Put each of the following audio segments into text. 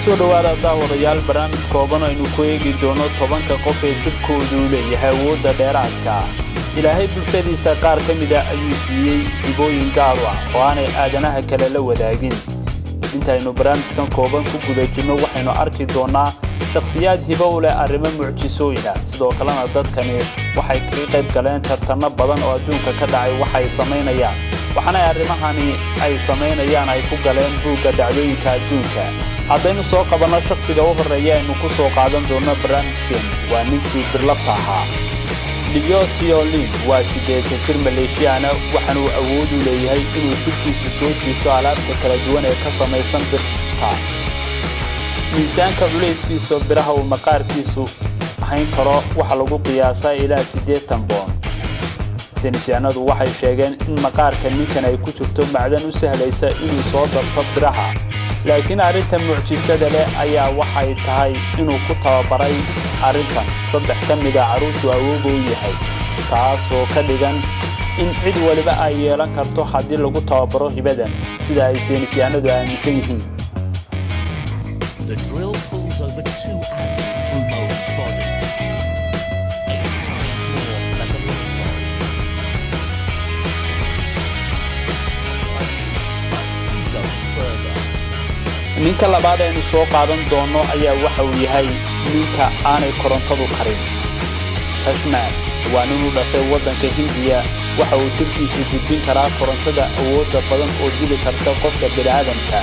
Kusoo dhawaada, daawadayaal, barnaamij kooban aynu ku eegi doono 10-ka qof ee jidhkoodu leeyahay awoodda dheeraadka. Ilaahay bulshadiisa qaar ka mida ayuu siiyey hibooyin gaar u ah oo aanay aadanaha kale la wadaagin. Intaynu barnaamijkan kooban ku guda jirno, waxaynu arki doonaa shakhsiyaad hibo u leh arrimo mucjisooyin ah. Sidoo kalena dadkani waxay kaga qayb galeen tartanno badan oo adduunka ka dhacay. Waxay samaynayaan, waxaana arrimahani ay samaynayaan ay ku galeen buugga dhacdooyinka adduunka. Haddaynu soo qabanno shakhsiga u horreeya aynu ku soo qaadan doono barnaamijkeenu, waa ninkii birlabta ahaa. Leo Tiolin waa 80 jir Maleeshiyaana. Waxaanuu awood u leeyahay inuu jidhkiisu soo jiito alaabta kala duwan ee ka samaysan birta. Miisaanka culayskiisa biraha uu maqaarkiisu hayn karo waxaa lagu qiyaasaa ilaa 80 boon. Saynisyahanadu waxay sheegeen in maqaarka ninkan ay ku jirto macdan u sahlaysa inuu soo darto biraha, laakiin arrinta mucjisada leh ayaa waxay tahay inuu ku tababaray arrintan saddex ka mida carruurtu awooga u yahay, taasoo ka dhigan in cid waliba ay yeelan karto haddii lagu tababaro hibadan, sida ay saynisyahanadu aaminsan yihiin. The drill pulls over 2 amps through Moen's body, eight times more than the light bulb. But he's going further. Ninka labaad aynu soo qaadan doono ayaa waxa uu yahay ninka aanay korontadu karin. Rashman waa nin u dhashay waddanka Hindiya. Waxa uu jidhkiisu gudbin karaa korontada awoodda badan oo dili karta qofka bini'aadamka,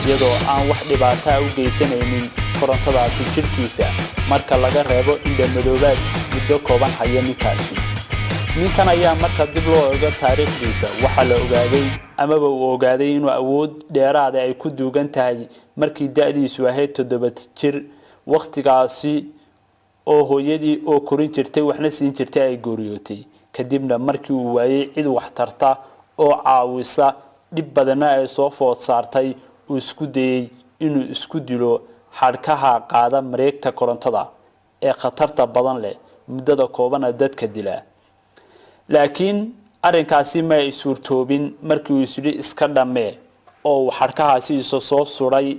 iyadoo aan wax dhibaataa u geysanaynin korontadaasi jidhkiisa, marka laga reebo indhamadoobaad muddo kooban haya ninkaasi. Ninkan ayaa marka dib loo eego taariikhdiisa, waxaa la ogaaday amaba uu ogaaday inuu awood dheeraada ay ku duugan tahay markii da'diisu ahayd 7 jir, wakhtigaasi oo hooyadii oo korin jirtay waxna siin jirtay ay geeriyootay. Kadibna markii uu waayey cid wax tarta oo caawisa, dhib badanna ay soo food saartay, uu isku dayey inuu isku dilo xadhkaha qaada mareegta korontada ee khatarta badan leh, muddada koobana dadka dila. Laakiin arrinkaasi ma ay suurtoobin. Markii uu isyidhi iska dhammee oo uu xadhkahaasi isa soo suray,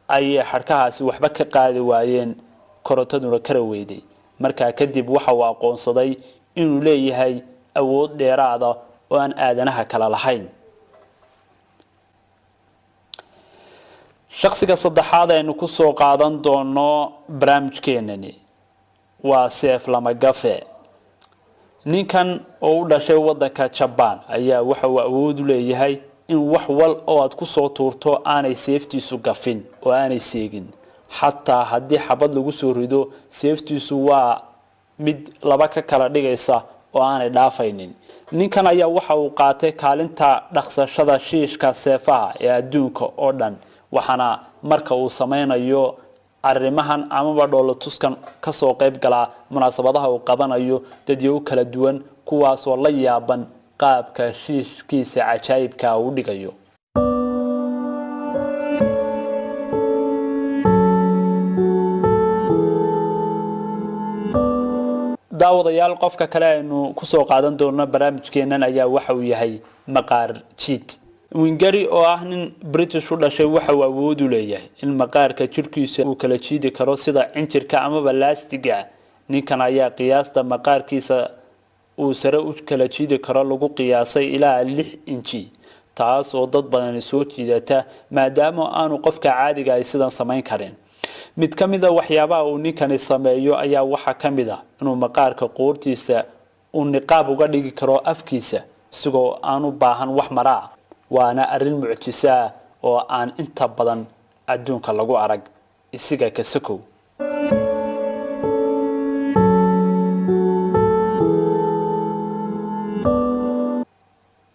ayay xadhkahaasi waxba ka qaadi waayeen, korontaduna kara weyday. Markaa kadib waxa uu aqoonsaday inuu leeyahay awood dheeraada oo aan aadanaha kale lahayn. Shaksiga saddexaad aynu ku soo qaadan doono barnaamijkeenani waa Seef Lamagafe. Ninkan oo u dhashay wadanka Jabaan ayaa waxa uu awood u leeyahay in wax wal oo aad kusoo tuurto aanay seeftiisu gafin oo aanay seegin. Xataa haddii xabad lagu soo rido, seeftiisu waa mid laba ka kala dhigaysa oo aanay dhaafaynin. Ninkan ayaa waxa uu qaatay kaalinta dhaqsashada shiishka seefaha ee adduunka oo dhan, waxaana marka uu sameynayo arrimahan amaba dhoolotuskan kasoo qayb galaa munaasabadaha uu qabanayo dadyo u kala duwan, kuwaasoo la yaaban qaabka shiishkiisa cajaayibka uu dhigayo. Daawadayaal, qofka kale aynu kusoo qaadan doono barnaamijkeenan ayaa waxa uu yahay maqaar jiid. Wingari oo ah nin British u dhashay waxa uu awood u leeyahay in maqaarka jidhkiisa uu kala jiidi karo sida cinjirka amaba laastiga. Ninkan ayaa qiyaasta maqaarkiisa uu sare u kala jiidi karo lagu qiyaasay ilaa 6 inji, taas oo dad badani soo jiidata, maadaama aanu qofka caadiga ay sidan samayn karin. Mid ka mid a waxyaabaha uu ninkani sameeyo ayaa waxaa ka mid ah inuu maqaarka qoortiisa uu niqaab uga dhigi karo afkiisa, isagoo aan u baahan wax maraa. Waana arrin mucjiso ah oo aan inta badan adduunka lagu arag isiga kasakow.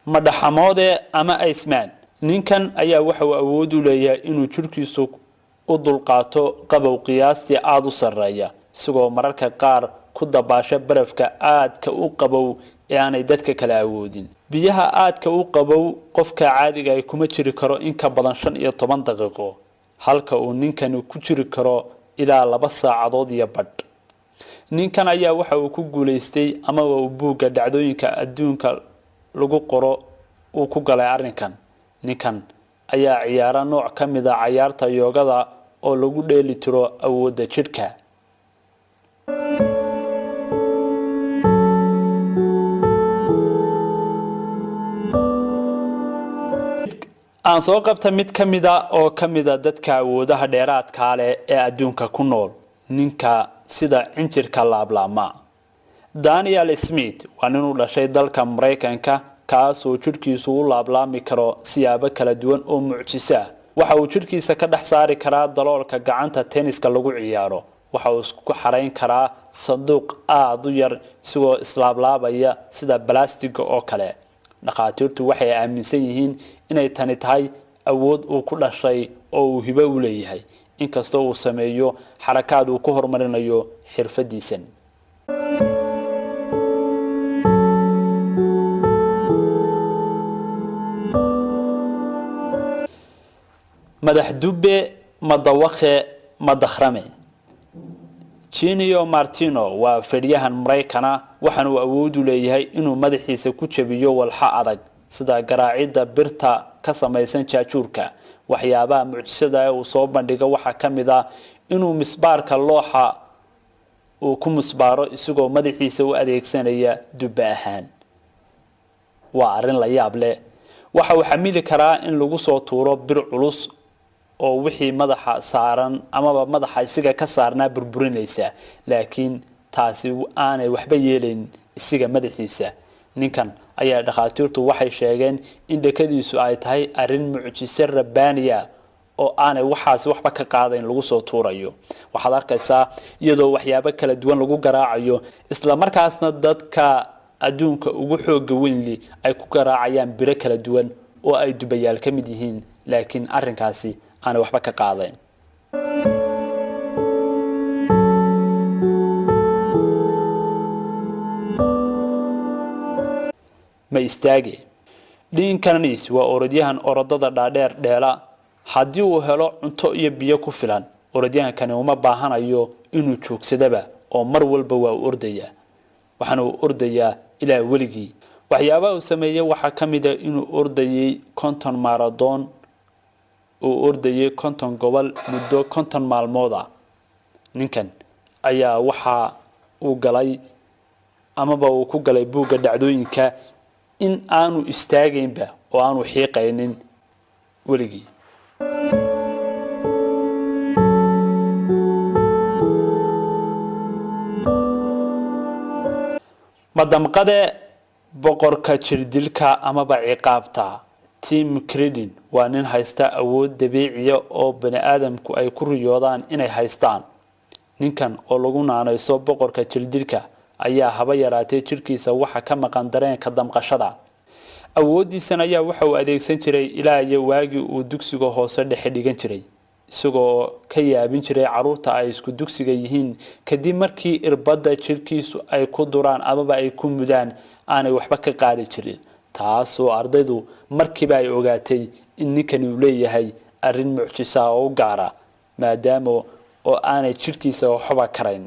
Madhaxamoode ama Iceman. Ninkan ayaa waxa uu awood u leeyahay inuu jirhkiisu u dulqaato qabow qiyaastii aada u sarreeya, isagoo mararka qaar ku dabaasha barafka aadka u qabow ee aanay dadka kale awoodin. Biyaha aadka u qabow qofka caadiga ay kuma jiri karo in ka badan 15 daqiiqo, halka uu ninkani ku jiri karo ilaa 2 saacadood iyo badh. Ninkan ayaa waxa uu ku guulaystay amaba uu buugga dhacdooyinka adduunka lagu qoro uu ku galay arrinkan. Ninkan ayaa ciyaara nooc ka mid a cayaarta yoogada. Oo lagu dheeli tiro awoodda jidhka. Aan soo qabta mid ka mida oo ka mida dadka awoodaha dheeraadkaa leh ee adduunka ku nool, ninka sida cinjirka laablaama. Daniel Smith waa nin u dhashay dalka Maraykanka, kaasoo jidhkiisu u laablaami karo siyaabo kala duwan oo mucjisa. Waxa uu jidhkiisa ka dhex saari karaa daloolka gacanta tenniska lagu ciyaaro. Waxa uu isku xarayn karaa sanduuq aada u yar, isagoo islaablaabaya sida balastiga oo kale. Dhakhaatiirtu waxay aaminsan yihiin inay tani tahay awood uu ku dhashay oo uu hibo u leeyahay, inkastoo uu sameeyo xarakaad uu ku horumarinayo xirfadiisan. Madax dube madawakhe madakhrame. Genio Martino waa feedhyahan Maraykana. Waxaana uu awood u leeyahay inuu madaxiisa ku jabiyo walxo adag, sida garaacidda birta ka samaysan jaajuurka. Waxyaabaha mucjisada ee uu soo bandhigo waxaa ka mid ah inuu misbaarka looxa uu ku musbaaro, isagoo madaxiisa u adeegsanaya dubbe ahaan. Waa arrin la yaab leh. Waxa uu xamili karaa in lagu soo tuuro bir culus oo wixii madaxa saaran amaba madaxa isiga ka saarnaa burburinaysa, laakiin taasi aanay waxba yeelayn isiga madaxiisa. Ninkan ayaa dhakhaatiirtu waxay sheegeen in dhakadiisu ay tahay arrin mucjiso rabbaaniya oo aanay waxaasi waxba ka qaadayn lagu soo tuurayo. Waxaad arkaysaa iyadoo waxyaabo kala duwan lagu garaacayo, isla markaasna dadka adduunka ugu xooga weynli ay ku garaacayaan biro kala duwan oo ay dubayaal ka mid yihiin, laakiin arrinkaasi aanay waxba ka qaadayn. Ma istaage. Dhinkanis waa orodyahan orodada dhaadheer dheela. Haddii uu helo cunto iyo biyo ku filan, orodyahankani uma baahanayo inuu joogsadaba, oo mar walba waa u ordayaa, waxaana uu ordayaa ilaa weligii. Waxyaabaha uu sameeyey waxaa ka mid a inuu ordayay 50 marathon, uu ordayay 50 gobol muddo 50 maalmood ah. Ninkan ayaa waxa uu galay amaba uu ku galay buugga dhacdooyinka in aanu istaagaynba oo aanu xiiqaynin weligii. Madamqade boqorka jirdilka amaba ciqaabta. Tim Credin waa nin haysta awood dabiiciya oo bani aadamku ay ku riyoodaan inay haystaan. Ninkan oo lagu naanayso boqorka jirdilka ayaa haba yaraatee jirkiisa waxa ka maqan dareenka damqashada. Awooddiisan ayaa waxa uu adeegsan jiray ilaa iyo waagii uu dugsiga hoose dhexe dhigan jiray, isagoo ka yaabin jiray caruurta ay isku dugsiga yihiin, kadib markii irbadda jirkiisu ay ku duraan amaba ay ku mudaan aanay waxba ka qaadi jirin, taasoo ardaydu markiiba ay ogaatay in ninkani uu leeyahay arrin mucjisa oo u gaara, maadaama oo aanay jidhkiisa waxba karayn.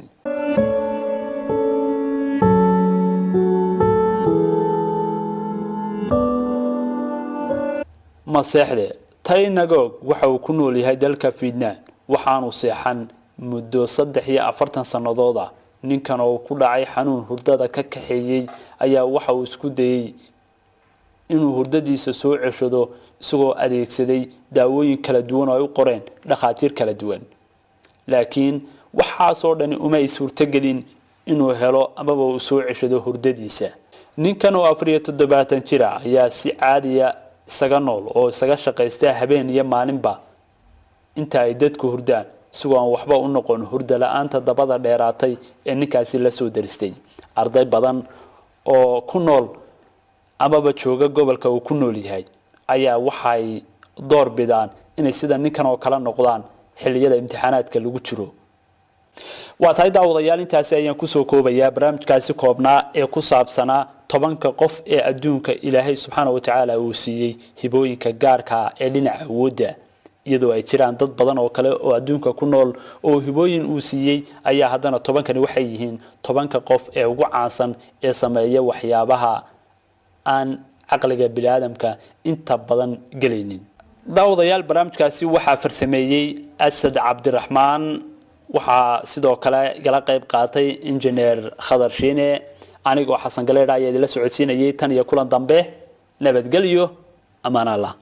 Maseexde Taynagog waxa uu ku nool yahay dalka Vietnam. Waxaanu seexan muddo 43 sannadood ah. Ninkan oo ku dhacay xanuun hurdada ka kaxeeyey ayaa waxa uu isku dayey inuu hurdadiisa soo ceshado, isagoo adeegsaday daawooyin kala duwan oo ay u qoreen dhakhaatiir kala duwan, laakiin waxaasoo dhani uma ay suurtogelin inuu helo amaba uu soo ceshado hurdadiisa. Ninkan oo 74 jira ayaa si caadiya isaga nool oo isaga shaqaysta habeen iyo maalinba inta ay dadku hurdaan, isagoo aan waxba u noqon hurda la-aanta dabada dheeraatay ee ninkaasi la soo daristay. Arday badan oo ku nool amaba jooga gobolka uu ku nool yahay ayaa waxay door bidaan inay sida ninkan oo kale noqdaan xilliyada imtixaanaadka lagu jiro. Waa tahay, daawadayaal, intaasi ayaan kusoo koobayaa barnaamijkaasi koobnaa ee ku saabsanaa 10-ka qof ee adduunka Ilaahay subxaana watacaala uu siiyey hibooyinka gaarka ee dhinaca awoodda. Iyadoo ay jiraan dad badan oo kale oo adduunka ku nool oo hibooyin uu siiyey, ayaa haddana 10-kani waxay yihiin 10-ka qof ee ugu caansan ee sameeya waxyaabaha aan caqliga biniaadamka inta badan gelaynin. Daawadayaal, barnaamijkaasi waxaa farsameeyey Asad Cabdiraxmaan, waxaa sidoo kale igala qayb qaatay Injineer Khadar Shiine. Anigoo Xasan Galeedha ayaa idinla socodsiinayay. Tan iyo kulan dambe, nabadgelyo, amaan Allah.